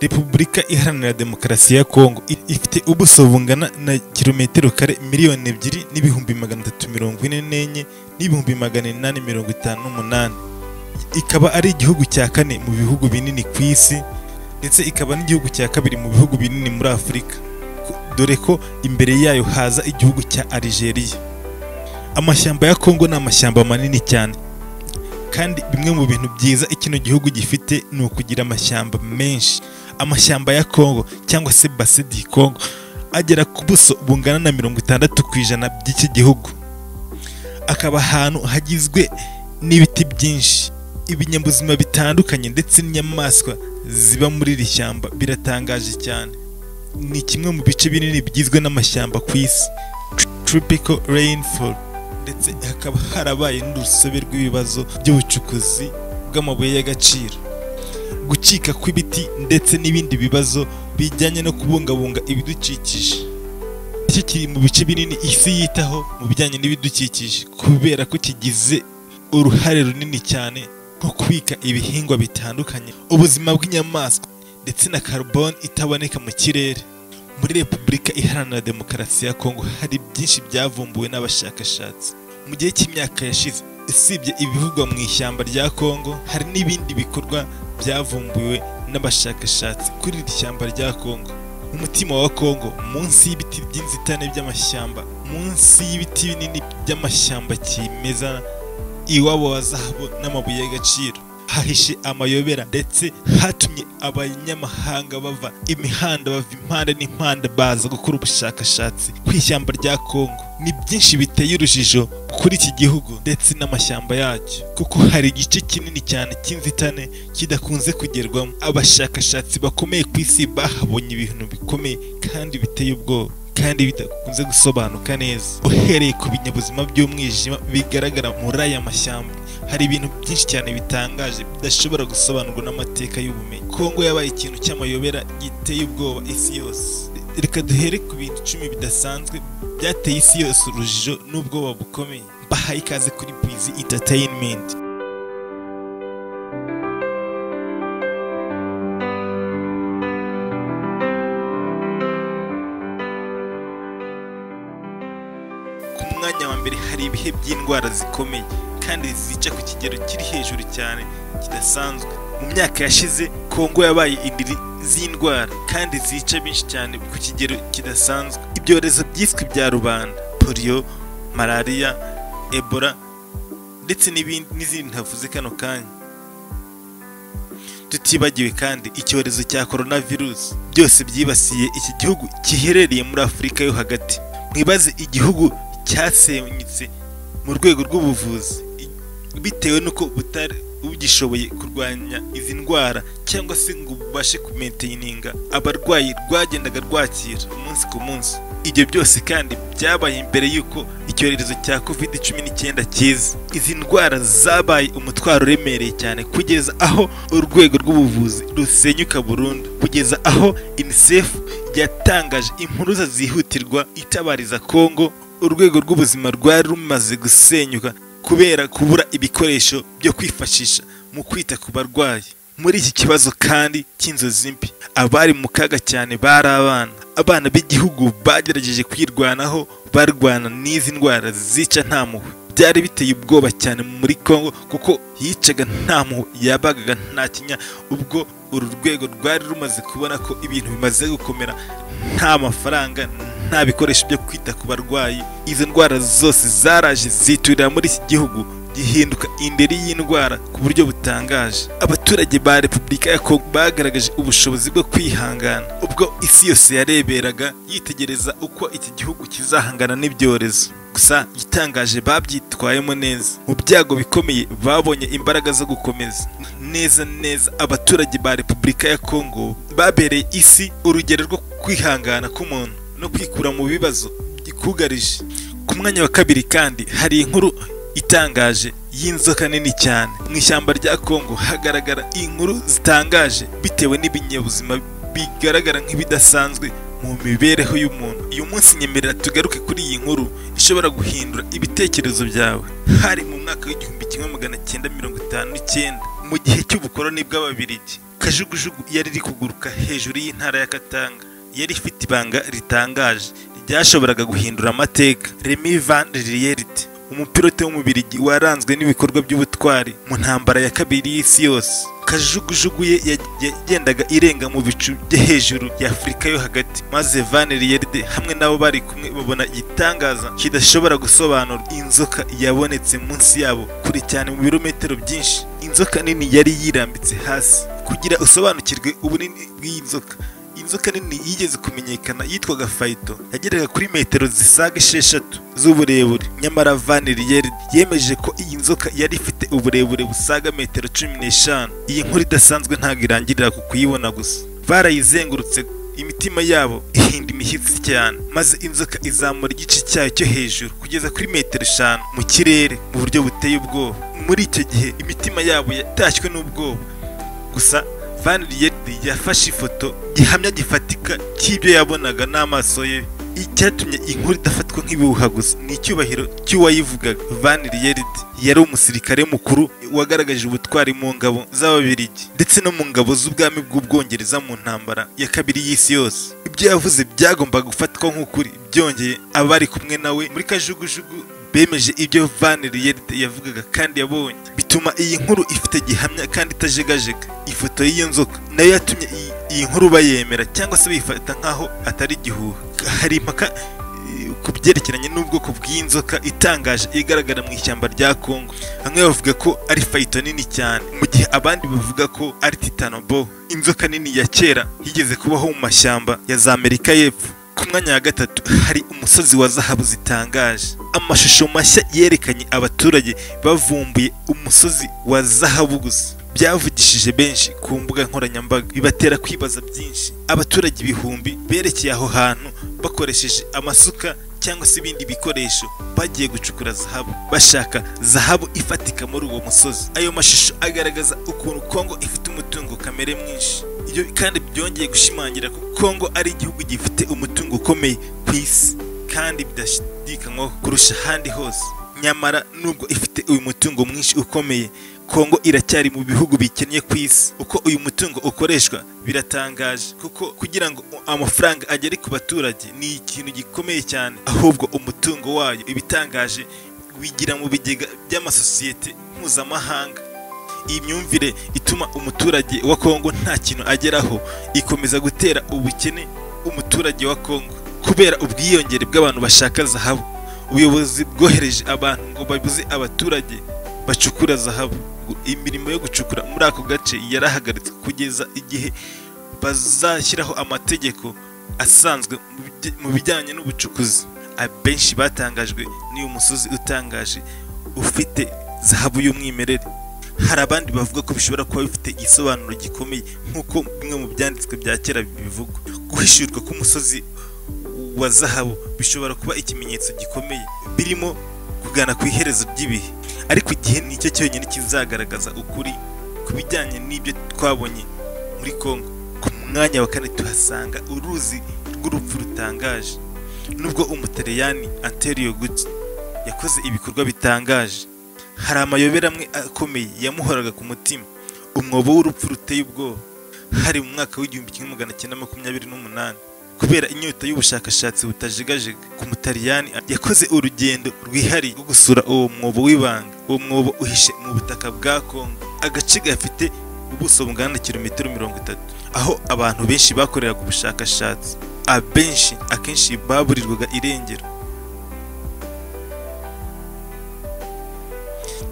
Repubulika Iharanira Demokarasi ya Kongo ifite ubuso bungana na kilometero kare 2,344,858,000. Ikaba ari igihugu cya kane mu bihugu binini ku isi, ndetse ikaba n'igihugu cya kabiri mu bihugu binini muri Afurika, dore ko imbere yayo haza igihugu cya Algeria. Amashyamba ya Kongo ni amashyamba manini cyane, kandi bimwe mu bintu byiza kino gihugu gifite ni ukugira amashyamba menshi. Amashyamba ya Kongo cyangwa se Bassin du Congo agera ku buso bungana na 60% by'iki gihugu, akaba ahantu hagizwe n'ibiti byinshi, ibinyabuzima bitandukanye ndetse n'inyamaswa ziba muri iri shyamba. Biratangaje cyane, ni kimwe mu bice binini bigizwe n'amashyamba ku isi, tropical rainfall, ndetse hakaba harabaye n'urusobe rw'ibibazo by'ubucukuzi bw'amabuye y'agaciro, gucika kw'ibiti ndetse n'ibindi bibazo bijyanye no kubungabunga ibidukikije. Iki kiri mu bice binini isi yitaho mu bijyanye n'ibidukikije, kubera ko kigize uruhare runini cyane nko kubika ibihingwa bitandukanye, ubuzima bw'inyamaswa ndetse na carbone itaboneka mu kirere. Muri Repubulika Iharanira Demokarasi ya Kongo hari byinshi byavumbuwe n'abashakashatsi mu gihe cy'imyaka yashize. Usibye ibivugwa mu ishyamba rya Kongo, hari n'ibindi bikorwa byavumbuwe n'abashakashatsi kuri iri shyamba rya Kongo. Umutima wa Kongo, munsi y'ibiti by'inzitane by'amashyamba, munsi y'ibiti binini by'amashyamba kimeza, iwabo wa zahabu n'amabuye y'agaciro, hahishe amayobera ndetse hatumye abanyamahanga bava imihanda, bava impande n'impande baza gukora ubushakashatsi ku ishyamba rya Kongo. Ni byinshi biteye urujijo kuri iki gihugu ndetse n'amashyamba yacyo, kuko hari igice kinini cyane cy'inzitane kidakunze kugerwamo. Abashakashatsi bakomeye ku isi bahabonye ibintu bikomeye kandi biteye ubwoba, kandi bidakunze gusobanuka neza. Uhereye ku binyabuzima by'umwijima bigaragara muri aya mashyamba, hari ibintu byinshi cyane bitangaje bidashobora gusobanurwa n'amateka y'ubumenyi. Kongo yabaye ikintu cy'amayobera giteye ubwoba isi yose. Reka duhere ku bintu 10 bidasanzwe byateye isi yose urujijo n'ubwoba bukomeye. Bahaye ikaze kuri Busy Entertainment. Ku mwanya wa mbere hari ibihe by'indwara zikomeye kandi zica ku kigero kiri hejuru cyane kidasanzwe. Mu myaka yashize Kongo yabaye indiri z'indwara kandi zica benshi cyane ku kigero kidasanzwe. Ibyorezo byiswe bya rubanda, polio, malaria, Ebola ndetse n'ibindi n'izindi ntavuze kano kanya. Tutibagiwe kandi icyorezo cya coronavirus, byose byibasiye iki gihugu giherereye muri Afurika yo hagati. Mwibaze igihugu cyasenyutse mu rwego rw'ubuvuzi bitewe n'uko butari bugishoboye kurwanya izi ndwara cyangwa se ngo bubashe kumaintaininga abarwayi rwagendaga rwakira umunsi ku munsi. Ibyo byose kandi byabaye imbere y'uko icyorezo cya COVID-19 kiza. Izi ndwara zabaye umutwaro uremereye cyane kugeza aho urwego rw'ubuvuzi rusenyuka burundu, kugeza aho UNICEF yatangaje impuruza zihutirwa itabariza Kongo. Urwego rw'ubuzima rwari rumaze gusenyuka kubera kubura ibikoresho byo kwifashisha mu kwita ku barwayi. Muri iki kibazo kandi cy'inzozi mbi, abari mu kaga cyane bari abana. Abana b'igihugu bagerageje kwirwanaho barwana n'izi ndwara zica nta mpuhwe. Byari biteye ubwoba cyane muri Kongo kuko yicaga nta mpuhwe, yabagaga nta kinya. Ubwo uru rwego rwari rumaze kubona ko ibintu bimaze gukomera, nta mafaranga, nta bikoresho byo kwita ku barwayi, izo ndwara zose zaraje ziturira muri iki gihugu gihinduka indiri y'indwara ku buryo butangaje. Abaturage ba Repubulika ya Kongo bagaragaje ubushobozi bwo kwihangana ubwo isi yose yareberaga yitegereza uko iki gihugu kizahangana n'ibyorezo. Gusa igitangaje babyitwayemo neza. Mu byago bikomeye babonye imbaraga zo gukomeza neza neza. Abaturage ba Repubulika ya Kongo babereye isi urugero rwo kwihangana k'umuntu no kwikura mu bibazo bikugarije. Ku mwanya wa kabiri kandi hari inkuru itangaje y'inzoka nini cyane. Mu ishyamba rya Kongo hagaragara inkuru zitangaje bitewe n'ibinyabuzima bigaragara nk'ibidasanzwe mu mibereho y'umuntu. Uyu munsi nyemerera tugaruke kuri iyi nkuru ishobora guhindura ibitekerezo byawe. Hari mu mwaka w'1959 mu gihe cy'ubukoloni bw'Ababiligi. Kajugujugu yari iri kuguruka hejuru y'intara ya Katanga yari ifite ibanga ritangaje ryashoboraga guhindura amateka. Remy Van Lierde, umupilote w'Umubirigi waranzwe n'ibikorwa by'ubutwari mu ntambara ya kabiri y'isi yose. Kajugujugu ye yagendaga irenga mu bicu byo hejuru ya Afurika yo hagati, maze Van Lierde hamwe n'abo bari kumwe babona igitangaza kidashobora gusobanura. Inzoka yabonetse munsi yabo kure cyane mu birometero byinshi. Inzoka nini yari yirambitse hasi. Kugira usobanukirwe ubunini bw'iyi nzoka, inzoka nini yigeze kumenyekana yitwaga Fayito, yageraga kuri metero zisaga 6 z'uburebure. Nyamara Van Lierde yemeje ko iyi nzoka yari ifite uburebure busaga metero 15. Iyi nkuru idasanzwe ntabwo irangirira ku kuyibona gusa. Barayizengurutse, imitima yabo ihinda imishyitsi cyane, maze inzoka izamura igice cyayo cyo hejuru kugeza kuri metero 5 mu kirere mu buryo buteye ubwoba. Muri icyo gihe imitima yabo yatashywe n'ubwoba. Gusa Van Lierde yafashe ifoto gihamya gifatika cy'ibyo yabonaga n'amaso ye. Icyatumye inkuru idafatwa nk'ibihuha gusa ni icyubahiro cy'uwayivugaga. Van Lierde yari umusirikare mukuru wagaragaje ubutwari mu ngabo z'Ababirigi ndetse no mu ngabo z'ubwami bw'Ubwongereza mu ntambara ya kabiri y'isi yose. Ibyo yavuze byagombaga gufatwa nk'ukuri. Byongeye, abari kumwe nawe muri kajugujugu bemeje ibyo Van Lierde yavugaga kandi yabonye, bituma iyi nkuru ifite gihamya kandi itajegajega. Ifoto y'iyo nzoka nayo yatumye iyi nkuru bayemera cyangwa se bayifata nkaho atari igihuha. Hari impaka ku byerekeranye n'ubwoko bw'inzoka itangaje igaragara mu ishyamba rya Kongo. Bamwe bavuga ko ari fayito nini cyane, mu gihe abandi bavuga ko ari titanoboa, inzoka nini ya kera yigeze kubaho mu mashyamba ya za Amerika y'Epfo. Ku mwanya wa gatatu hari umusozi wa zahabu zitangaje. Amashusho mashya yerekanye abaturage bavumbuye umusozi wa zahabu gusa byavugishije benshi ku mbuga nkoranyambaga, bibatera kwibaza byinshi. Abaturage ibihumbi berekeye aho hantu bakoresheje amasuka cyangwa se ibindi bikoresho bagiye gucukura zahabu, bashaka zahabu ifatika muri uwo musozi. Ayo mashusho agaragaza ukuntu Kongo ifite umutungo kamere mwinshi. Ibyo kandi byongeye gushimangira ko Kongo ari igihugu gifite umutungo ukomeye ku isi kandi bidashidikanywaho kurusha ahandi hose. Nyamara nubwo ifite uyu mutungo mwinshi ukomeye, Kongo iracyari mu bihugu bikennye ku isi. Uko uyu mutungo ukoreshwa biratangaje, kuko kugira ngo amafaranga agere ku baturage ni ikintu gikomeye cyane. Ahubwo umutungo wayo ibitangaje wigira mu bigega by'amasosiyete mpuzamahanga. Iyi myumvire ituma umuturage wa Kongo nta kintu ageraho ikomeza gutera ubukene umuturage wa Kongo kubera ubwiyongere bw'abantu bashaka zahabu. Ubuyobozi bwohereje abantu ngo babuze abaturage bacukura zahabu. Imirimo yo gucukura muri ako gace yarahagaritswe kugeza igihe bazashyiraho amategeko asanzwe mu bijyanye n'ubucukuzi. Abenshi batangajwe n'uyu musozi utangaje ufite zahabu y'umwimerere. Hari abandi bavuga ko bishobora kuba bifite igisobanuro gikomeye nk'uko bimwe mu byanditswe bya kera bibivuga. Guhishurwa k'umusozi wa zahabu bishobora kuba ikimenyetso gikomeye birimo kugana ku iherezo ry'ibihe, ariko igihe nicyo cyonyine kizagaragaza ukuri ku bijyanye n'ibyo twabonye muri Kongo. Ku mwanya wa kane tuhasanga uruzi rw'urupfu rutangaje. Nubwo Umutaliyani Antonio Gucci yakoze ibikorwa bitangaje, hari amayobera amwe akomeye yamuhoraga ku mutima. Umwobo w'urupfu ruteye ubwoba hari mu mwaka w'1928. Kubera inyota y'ubushakashatsi butajegajega ku Mutaliyani, yakoze urugendo rwihariye rwo gusura uwo mwobo w'ibanga. Uwo mwobo uhishe mu butaka bwa Kongo, agace gafite ubuso bungana na kilometero 30, aho abantu benshi bakoreraga ubushakashatsi. Abenshi akenshi baburirwaga irengero.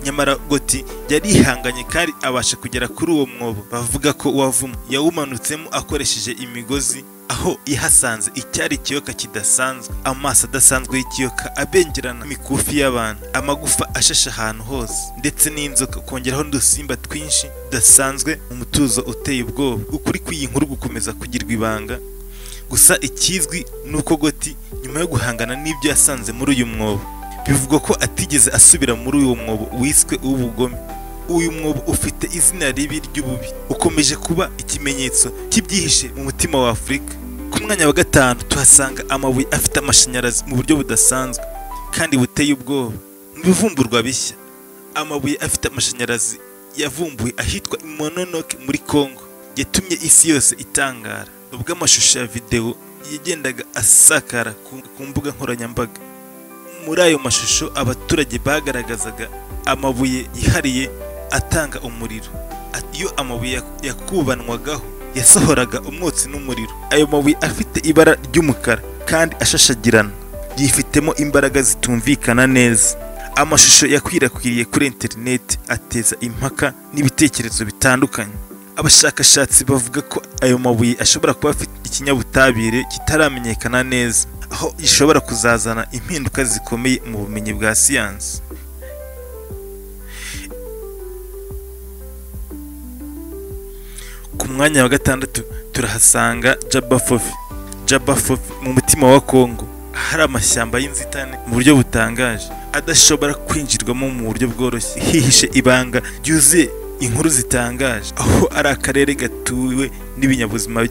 Nyamara Goti yarihanganye kandi abasha kugera kuri uwo mwobo bavuga ko wavumwe. Yawumanutsemo akoresheje imigozi, aho yahasanze icyari ikiyoka kidasanzwe, amaso adasanzwe y'ikiyoka abengerana, imikufi y'abantu, amagufa ashashe ahantu hose, ndetse n'inzoka, kongeraho n'udusimba twinshi tudasanzwe mu mutuzo uteye ubwoba. Ukuri kw'iyi nkuru gukomeza kugirwa ibanga. Gusa ikizwi ni uko Goti nyuma yo guhangana n'ibyo yasanze muri uyu mwobo, bivugwa ko atigeze asubira muri uyu mwobo wiswe uw'ubugome. Uyu mwobo ufite izina ribi ry'ububi, ukomeje kuba ikimenyetso cy'ibyihishe mu mutima wa Afurika. Ku mwanya wa gatanu tuhasanga amabuye afite amashanyarazi mu buryo budasanzwe kandi buteye ubwoba. Mu bivumburwa bishya, amabuye afite amashanyarazi yavumbuwe ahitwa Mononoke muri Kongo yatumye isi yose itangara ubwo amashusho ya videwo yagendaga asakara ku mbuga nkoranyambaga. Muri ayo mashusho abaturage bagaragazaga amabuye yihariye atanga umuriro. Iyo amabuye yakubanwagaho yasohoraga umwotsi n'umuriro. Ayo mabuye afite ibara ry'umukara kandi ashashagirana, yifitemo imbaraga zitumvikana neza. Amashusho yakwirakwiriye kuri interineti ateza impaka n'ibitekerezo bitandukanye. Abashakashatsi bavuga ko ayo mabuye ashobora kuba afite ikinyabutabire kitaramenyekana neza, aho gishobora kuzazana impinduka zikomeye mu bumenyi bwa siyansi. Ku mwanya wa 6 turahasanga Jaba Fofi. Jaba Fofi mu mutima wa Kongo hari amashyamba y'inzitane mu buryo butangaje adashobora kwinjirwamo mu buryo bworoshye. Hihishe ibanga ryuzuye inkuru zitangaje, aho ari akarere gatuwe n'ibinyabuzima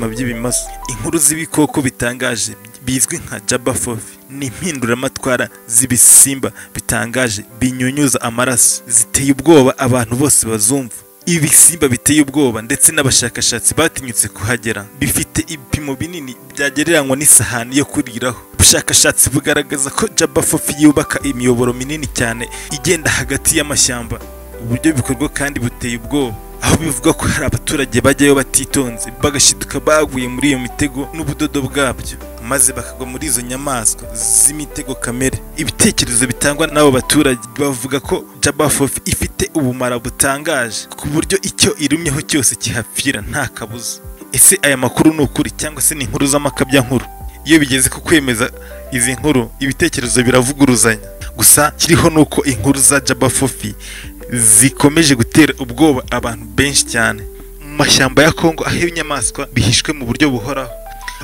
by'ibimasa. Inkuru z'ibikoko bitangaje bizwi nka Jaba Fofi ni impinduramatwara z'ibisimba bitangaje binyunyuza amaraso, ziteye ubwoba abantu bose bazumva. Ibisimba biteye ubwoba ndetse n'abashakashatsi batinyutse kuhagera bifite ibipimo binini byagereranywa n'isahani yo kuriraho. Ubushakashatsi bugaragaza ko Jaba Fofi yubaka imiyoboro minini cyane igenda hagati y'amashyamba. Uburyo bikorwa kandi buteye ubwoba, aho bivuga ko hari abaturage bajyayo batitonze bagashiduka baguye muri iyo mitego n'ubudodo bwabyo, maze bakagwa muri izo nyamaswa z'imitego kamere. Ibitekerezo bitangwa n'abo baturage bavuga ko Jaba Fofi ifite ubumara butangaje ku buryo icyo irumyeho cyose kihapfira nta kabuza. Ese aya makuru ni ukuri cyangwa se ni inkuru z'amakabyankuru? Iyo bigeze ku kwemeza izi nkuru, ibitekerezo biravuguruzanya. Gusa kiriho nuko inkuru za Jaba Fofi zikomeje gutera ubwoba abantu benshi cyane. Mu mashyamba ya Kongo aho inyamaswa bihishwe mu buryo buhoraho,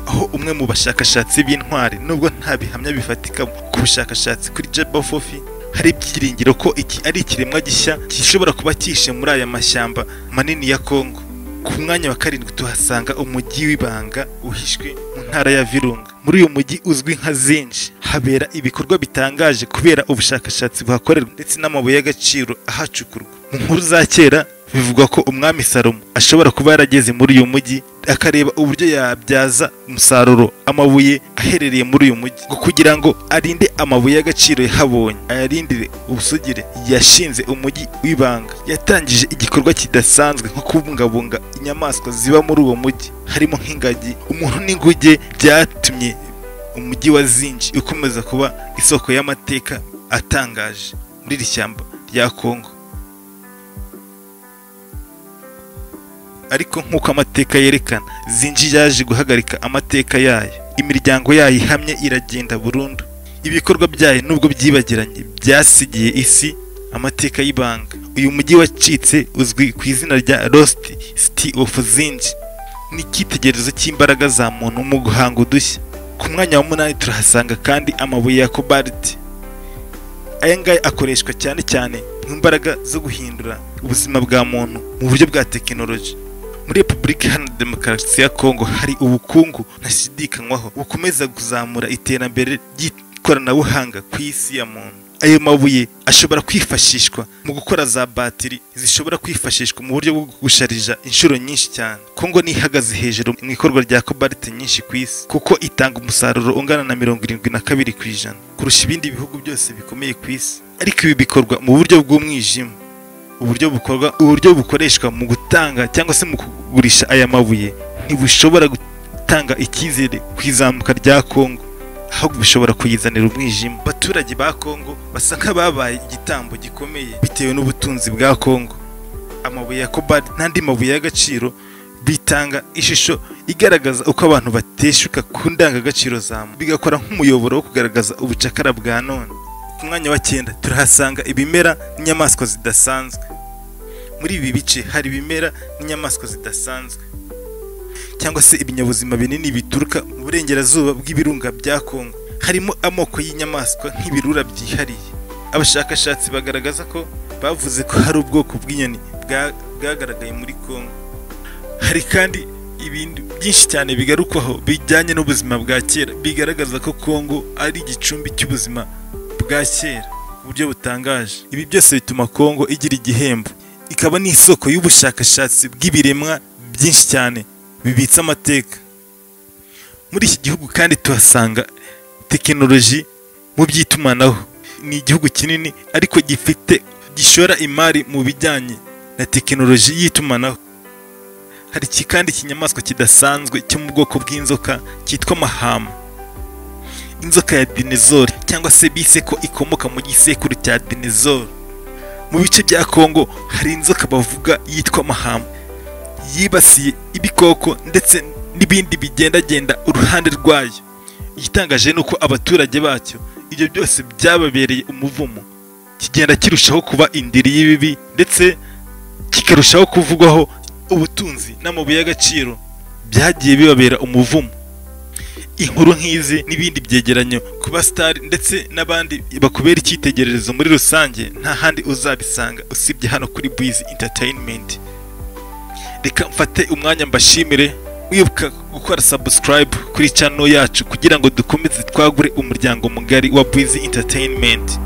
aho umwe mu bashakashatsi b'intwari, nubwo nta bihamya bifatika ku bushakashatsi kuri Jaba Fofi, hari ibyiringiro ko iki ari ikiremwa gishya gishobora kuba cyihishe muri aya mashyamba manini ya Kongo. Ku mwanya wa 7 tuhasanga umujyi w'ibanga uhishwe mu ntara ya Virunga. Muri uyu mujyi uzwi nka Zinji habera ibikorwa bitangaje kubera ubushakashatsi buhakorerwa ndetse n'amabuye y'agaciro ahacukurwa. Mu nkuru za kera bivugwa ko umwami Salomo ashobora kuba yarageze muri uyu mujyi akareba uburyo yabyaza umusaruro amabuye aherereye muri uyu mujyi, ngo kugira ngo arinde amabuye y'agaciro yahabonye ayarindire ubusugire. Yashinze umujyi w'ibanga, yatangije igikorwa kidasanzwe nko kubungabunga inyamaswa ziba muri uwo mujyi, harimo nk'ingagi, umuntu n'inguge. Byatumye umujyi wa Zinji ukomeza kuba isoko y'amateka atangaje muri iri shyamba rya Kongo. Ariko nk'uko amateka yerekana, Zinji yaje guhagarika amateka yayo, imiryango yayo ihamye iragenda burundu. Ibikorwa byayo nubwo byibagiranye byasigiye isi amateka y'ibanga. Uyu mujyi wacitse uzwi ku izina rya Lost City of Zinji, ni icyitegererezo cy'imbaraga za muntu mu guhanga udushya. Ku mwanya wa 8 turahasanga kandi amabuye ya cobalt. Aya ngaya akoreshwa cyane cyane nk'imbaraga zo guhindura ubuzima bwa muntu mu buryo bwa tekinoloji. Muri Repubulika Iharanira Demokarasi ya Kongo hari ubukungu ntashidikanywaho bukomeza kuzamura iterambere ry'ikoranabuhanga ku isi ya muntu. Ayo mabuye ashobora kwifashishwa mu gukora za batiri zishobora kwifashishwa mu buryo bwo gusharija inshuro nyinshi cyane. Kongo nihagaze hejuru mu ikorwa rya cobalt nyinshi ku isi, kuko itanga umusaruro ungana na 72% kurusha ibindi bihugu byose bikomeye ku isi. Ariko ibi bikorwa mu buryo bw'umwijima. Uburyo bukoreshwa mu gutanga cyangwa se mu kugurisha aya mabuye ntibushobora gutanga icyizere ku izamuka rya Kongo, ahubwo bishobora kuyizanira umwijima. Abaturage ba Kongo basa nk'ababaye igitambo gikomeye bitewe n'ubutunzi bwa Kongo. Amabuye ya cobalt n'andi mabuye y'agaciro bitanga ishusho igaragaza uko abantu bateshuka ku ndangagaciro za muntu, bigakora nk'umuyoboro wo kugaragaza ubucakara bwa none. Ku mwanya wa 9 turahasanga ibimera n'inyamaswa zidasanzwe. Muri ibi bice hari ibimera n'inyamaswa zidasanzwe cyangwa se ibinyabuzima binini bituruka mu burengerazuba bw'ibirunga bya Kongo. Harimo amoko y'inyamaswa nk'ibirura byihariye. Abashakashatsi bagaragaza ko bavuze ko hari ubwoko bw'inyoni bwagaragaye muri Kongo. Hari kandi ibintu byinshi cyane bigarukwaho bijyanye n'ubuzima bwa kera, bigaragaza ko Kongo ari igicumbi cy'ubuzima bwa kera mu buryo butangaje. Ibi byose bituma Kongo igira igihembo Ikaba n'isoko y'ubushakashatsi bw'ibiremwa byinshi cyane bibitse amateka. Muri iki gihugu kandi tuhasanga tekinoloji mu by'itumanaho. Ni igihugu kinini ariko gifite gishora imari mu bijyanye na tekinoloji y'itumanaho. Hari kandi ikinyamaswa kidasanzwe cyo mu bwoko bw'inzoka cyitwa mahama, inzoka ya dinezori, cyangwa se bise ko ikomoka mu gisekuru cya dinezori. Mu bice bya Kongo hari inzoka bavuga yitwa mahama, yibasiye ibikoko ndetse n'ibindi bigendagenda uruhande rwayo. Igitangaje ni uko abaturage bacyo ibyo byose byababereye umuvumo, kigenda kirushaho kuba indiri y'ibibi ndetse kikarushaho kuvugwaho ubutunzi n'amabuye y'agaciro byagiye bibabera umuvumo. Inkuru nk'izi n'ibindi byegeranyo ku basitari ndetse n'abandi bakubera icyitegererezo muri rusange, nta handi uzabisanga usibye hano kuri Bwizi Entertainment. Reka mfate umwanya mbashimire, wibuka gukora subscribe kuri channel yacu kugira ngo dukomeze twagure umuryango mugari wa Bwizi Entertainment.